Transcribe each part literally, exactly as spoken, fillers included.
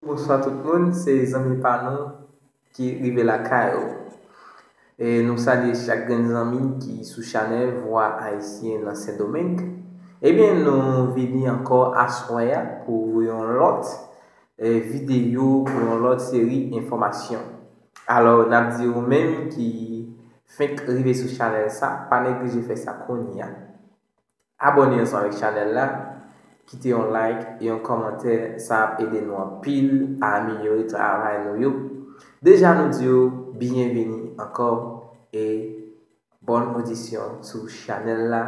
Bonswa tout moun, se zanmi pa nou ki rive lakay ou. E nou salye chak grenn zanmi ki sou chanèl Vwa Ayisyen nan Sendomeng. Ebyen, nou vini ankò aswè a pou yon lòt eh, videyo, pou yon lòt seri enfòmasyon. Alò, n ap di ou menm ki fenk rive sou chanèl sa, pa neglije fè sa kounye a. Abòne ansanm avèk chanèl la, kite yon like, yon kòmantè, sa ap ede nou anpil a amelyore travay nou yo. Deja nou di w byenveni ankò e bòn odisyon sou chanèl la,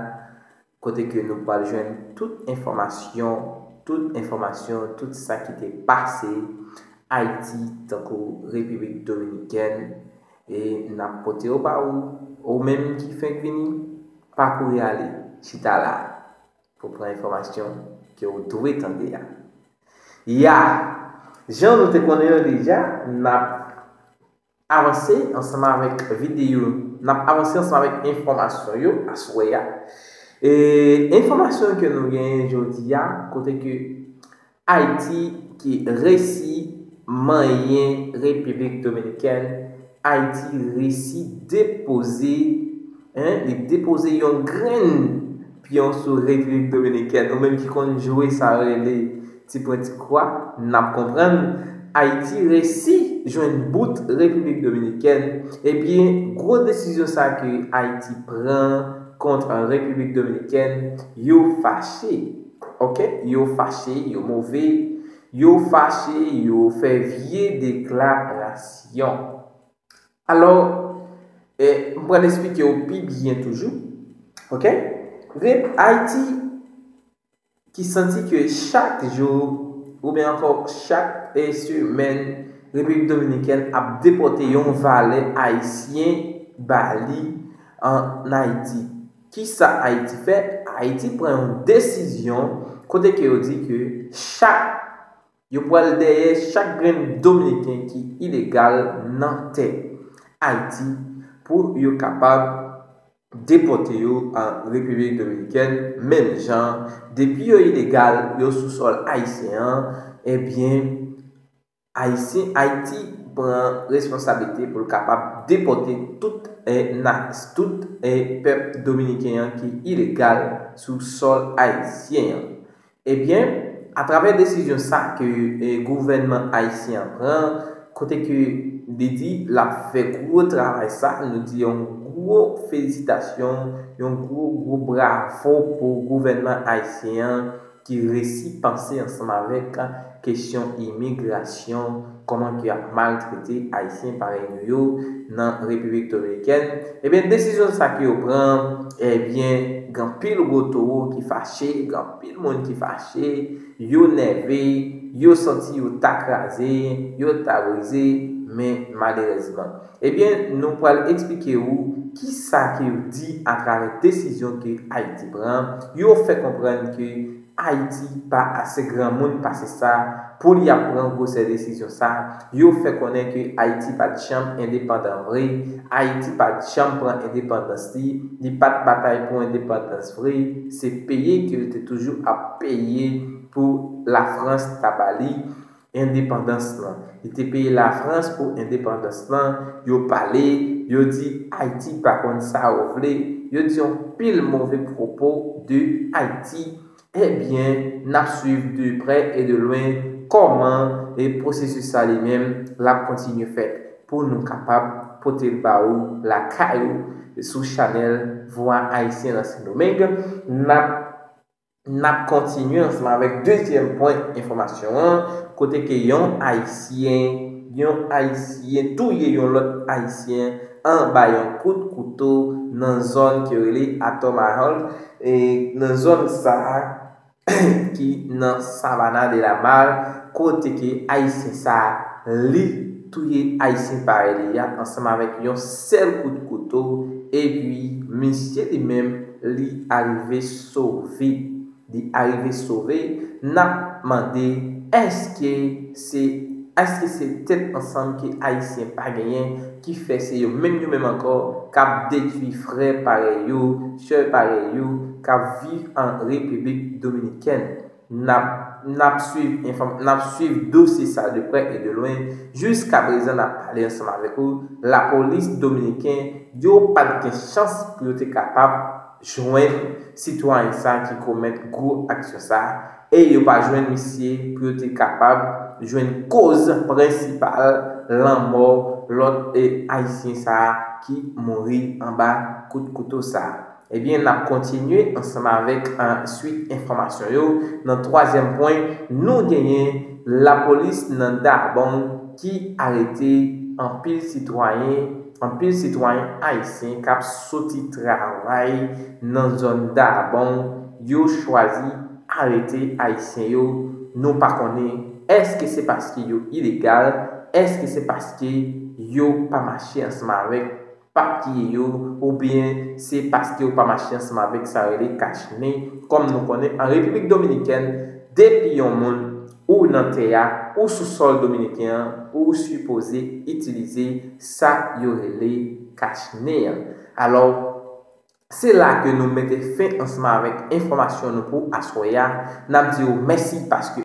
kote ke nou pral jwenn tout enfòmasyon, tout enfòmasyon, tout sa ki te pase Ayiti tankou Repiblik Dominikèn, e n ap pote yo ba ou, ou menm ki fenk vini, pa kouri ale, chita la pou pran enfòmasyon ke ou dwe tande a. Ya, jan nou te konnen yo deja, n ap avanse ansanm avèk videyo, n ap avanse ansanm avèk enfòmasyon yo aswè a. E enfòmasyon ke nou genyen jodi a, kote ke Ayiti ki resi manyen Repiblik Dominikèn, Ayiti resi depoze, en, li depoze yon grenn pyon sou Repiblik Dominikèn. Ou menm ki konn jwe sa yo rele ti pwen ti kwa, n ap konprann. Ayiti resi jwenn bout Repiblik Dominikèn. Ebyen, gwo desizyon sa ke Ayiti pran kont Repiblik Dominikèn, yo fache. Ok? Yo fache, yo move, yo fache, yo fè vye deklarasyon. Alò, eh, m pral esplike w pi byen toujou. Ok? Rep Ayiti ki santi ke chak jou, oubyen ankò chak eh, semèn, Repiblik Dominikèn ap depòte yon valè ayisyen ba li ann Ayiti. Kisa Ayiti fè? Ayiti pran yon desizyon kote ke yo di ke chak, yo pral dèyè chak grenn Dominiken ki ilegal nan tè Ayiti pou yo kapab depòte yo an Repiblik Dominikèn, menm jan, depi yo ilegal, yo sou sòl ayisyen an, ebyen, Ayisyen, Ayiti pran responsablite pou l kapab depòte tout, eh, nas, tout, eh, pèp dominiken an ki ilegal sou sòl ayisyen an. Ebyen, atravè desizyon sa ke, eh, gouvènman ayisyen an pran, kote ke li di l ap fè gwo travay sa, nou di yon gwo felisitasyon, yon gwo, gwo bravo pou gouvènman ayisyen an ki resi panse ansanm avèk kesyon imigrasyon, kòman ke y ap maltrete Ayisyen parèy nou yo nan Repiblik Dominikèn. Ebyen, desizyon sa ke yo pran, ebyen, gen anpil gwo towo ki fache, gen anpil moun ki fache, yo nève, yo santi yo ta kraze, yo ta brize, men malerèzman. Ebyen, nou pral eksplike ou kisa ke yo di atravè desizyon ke Ayiti pran. Yo fè konprann ke Ayiti pa ase granmoun pase sa pou li ap pran gwosè desizyon sa. Yo fè konnen ke Ayiti pa t janm endepandan vre. Ayiti pa t janm pran endepandans li. Li pa t batay pou endepandans vre. Se peye ke l te toujou ap peye pou Lafrans ta ba li endepandans lan. Li te peye Lafrans pou endepandans lan. Yo pale, yo di Ayiti pa konn sa yo vle. Yo di yon pil move pwopo de Ayiti. Ebyen, n ap swiv de prè e de lwen kòman e pwosesis sa li menm l ap kontinye fèt pou nou kapab pote l ba ou lakay ou sou chanèl Vwa Ayisyen nan Sendomeng. N ap N ap kontinye ansanm avèk dezyèm pwen enfòmasyon an, kote ke yon Ayisyen, yon Ayisyen touye yon lòt Ayisyen anba yon kout kouto nan zòn ke yo rele Atoll Mahal, e nan zòn sa a ki nan Savannah de la Mar, kote ke Ayisyen sa a, li touye Ayisyen parèy li a ansanm avèk yon sèl kout kouto, epi misye li menm, li arive sove. Li arive sove, n ap mande, èske se, èske se tèt ansanm ke Ayisyen pa genyen ki fè se yo menm, yo menm ankò k ap detwi frè parèy yo, sè parèy yo, k ap viv an Repiblik Dominikèn? N ap n ap swiv enfòm, n ap swiv dosye sa de prè e de lwen. Jiskaprezan n ap pale ansanm avèk ou, lapolis dominiken yo pa t gen chans pou yo te kapab jwenn sitwayen sa ki komèt gwo aksyon sa, e yo pa jwenn misye pou yo te kapab jwenn koz prensipal lanmò lòt e ayisyen sa ki mouri anba kout kouto sa. Ebyen, n ap kontinye ansanm avèk an swit enfòmasyon yo. Nan twazyèm pwen, nou genyen lapolis nan Dabong ki arete anpil sitwayen, anpil sitwayen ayisyen k ap soti travay nan zòn Dabong. Yo chwazi arete ayisyen yo. Nou pa konnen èske se paske yo ilegal, èske se paske yo pa mache ansanm avèk papye yo, oubyen se paske yo pa mache ansanm avèk sa rele kachnen. Kòm nou konnen, an Repiblik Dominikèn, depi yon moun ou nan tè a, ou sou sòl dominiken an, ou sipoze itilize sa yo rele kachnen an. Alò, se la ke nou mete fen ansanm avèk enfòmasyon nou pou aswè a. N ap di w mèsi paske